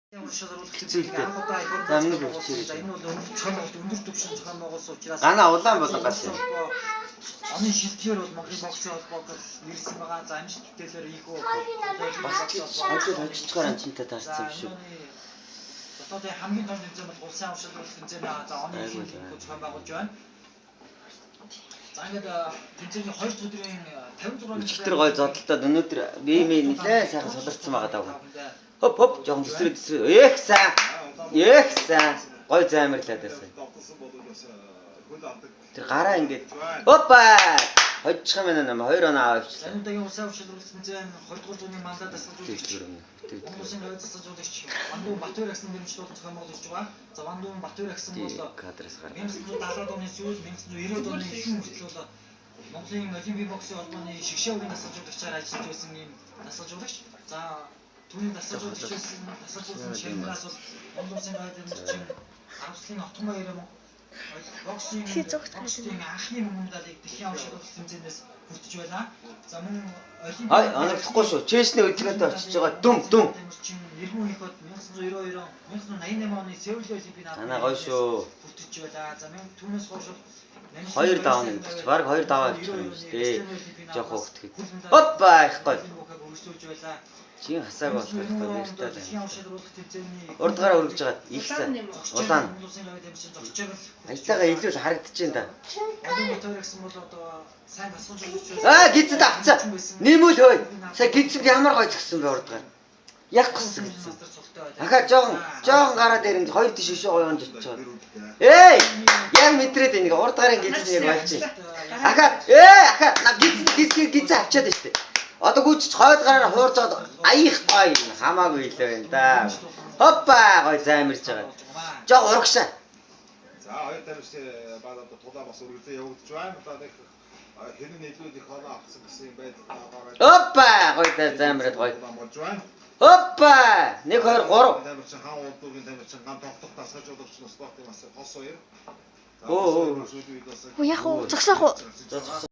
Хэцүү л дээ. За, өмнө нь бичээрэй. За, энэ бол өндөр зохион байгуулалт, өндөр түвшин зохион байгуулсан учраас Гана улаан болон гал юм. Оны шилтгэр бол Монголын боксын холбоог нэрсэн байгаа. За, амжилт бүтээлээр ийхүү Бас хожил хожилцохоор анчинтай таарсан юм шүү. Дотоодын хамгийн том тэмцээн бол улсын авшилгын тэмцээн байгаа. За, оны Айгүй ихэнх л байна. зохион байгуулж байна. За, ингээд тэмцээний 2 дахь өдрийн 56 Өчигдөр гой зодтолтод өнөөдөр бие мээ нэлээ сайхан суларсан байгаа даа. Хоп хоп, жоохон төсрөө төсрөө. Эх сайн. Эх сайн. Гой займарлаад байсан. Довтолсон бол бас хөл авдаг. Тэр гараа ингээд хопа хожчих юм байна нам 2 оноо авчихлаа. Энэ удаагийн улсын авшилгын тэмцээн 20 дугаар зууны мандат дасгалжуулагч Тэгдгэр өмнө. Монгол Улсын гавь засалжуулагч Вандун Батөр агсан нэрмжлүүлэн зохион байгуулж байгаа. За, Вандун Батөр агсан бол Кадраас гарна. 1970-ад оны сүүл, 1990-ад оны ихэнх хүртэл бол Монголын олимпийн боксын холбооны шигшээ үеийн дасгалжуулагчаар ажиллаж байсан ийм дасгалжуулагч. За, түүний дасгалжуулагч байсан дасгалжуулсан шагналаас бол Монгол Улсын гавь тамирчин Австралийн Отгонбаяр боксын Дэлхий зүгт боксын анхны мөнгө медалийг дэлхийн авшилгын тэмцээнээс хүртэж байна. За, мөн олимпийн Хай, оногдохгүй шүү. Чэшний хөдөлгөөнтэй очиж байгаа дүм дүм. Тамирчин Нэргүн их бод 1992 он, 1988 оны Сеулийн олимпийн Танаа гоё шүү. хүртэж байлаа. За, түүнээс хойш Хоёр давна гэдэг чи баг хоёр даваа авчих юм шүү дээ. Жохо хөвгт. Хоппа, их гоё. Чин хасааг болох их гоё баяртай байна. Урд гараа өргөж жагаад их сайн. Улаан. Аятайгаа илүү л харагдаж байна да. Аа, гизэд авцаа. Нэмүүл хөөе. Сая гизэд ямар гоё згсэн бэ урд гар. Яг гиссэн гэсэн. Ахаа жоохон жоохон гараад ирэн хоёр тийш өшөө гоё онж очиж байгаа. Эй! Яг мэдрээд энийг урд гарын гизэд нэг болж байна. Ахаа ээ ахаа на гиз гиз гиз авчаад байна шүү дээ. Одоо гүйчж хойд гараараа хуурж аваад аяих гоё юм хамаагүй илүү байна да. Хоппа, гоё займарч байгаа. Жог урагшаа. За, хоёр тамирчны баал одоо тулаа бас үргэлжлэн явагдаж байна. Одоо нэг хэн нь илүү их оноо авсан гэсэн юм байдал гараад. Хоппа, гоё займраад гоё. Болж байна. Хоппа! 1 2 3. Тамирчин хаан уулдуугийн тамирчин ган тогтох дасгажуулагч нь спортын мастер Хос хоёр. Өө, өө. Уу, яг уу зогсоох уу? За.